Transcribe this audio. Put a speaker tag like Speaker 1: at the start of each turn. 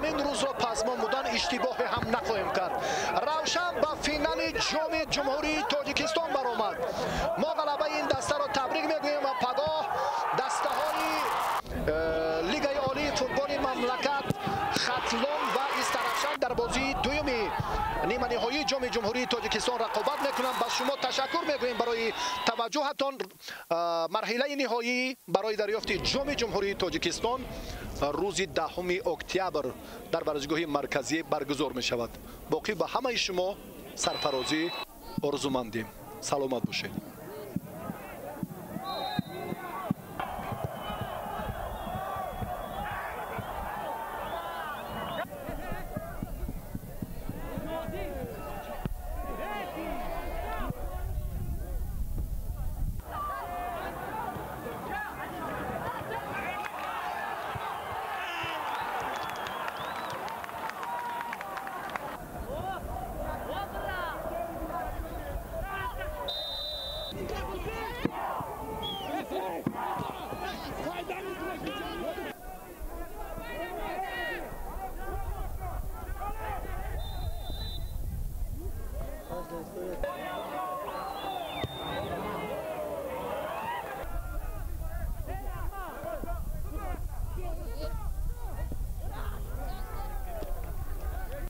Speaker 1: Ҳамин рӯзро пазмон будан иштибоҳе ҳам нахоҳем кард. Равшан ба финали Ҷоми Ҷумҳурии Тоҷикистон баромад. Мо ғалабаи ин дастаро табрик мегӯем ва пагоҳ дастаҳои Лигаи олии футболи мамлакат, Хатлон ва Истаравшан, дар бозии дуюми ниманиҳоии Ҷоми Ҷумҳурии Тоҷикистон рақобат мекунанд. Ба шумо ташаккур мегӯем барои таваҷҷӯҳатон. Марҳилаи ниҳоӣ барои дарёфти Ҷоми Ҷумҳурии Тоҷикистон рӯзи 10 октябр дар варзишгоҳи марказӣ баргузор мешавад. Боқӣ ба ҳамаи шумо сарфарозӣ орзумандем. Саломат бошед.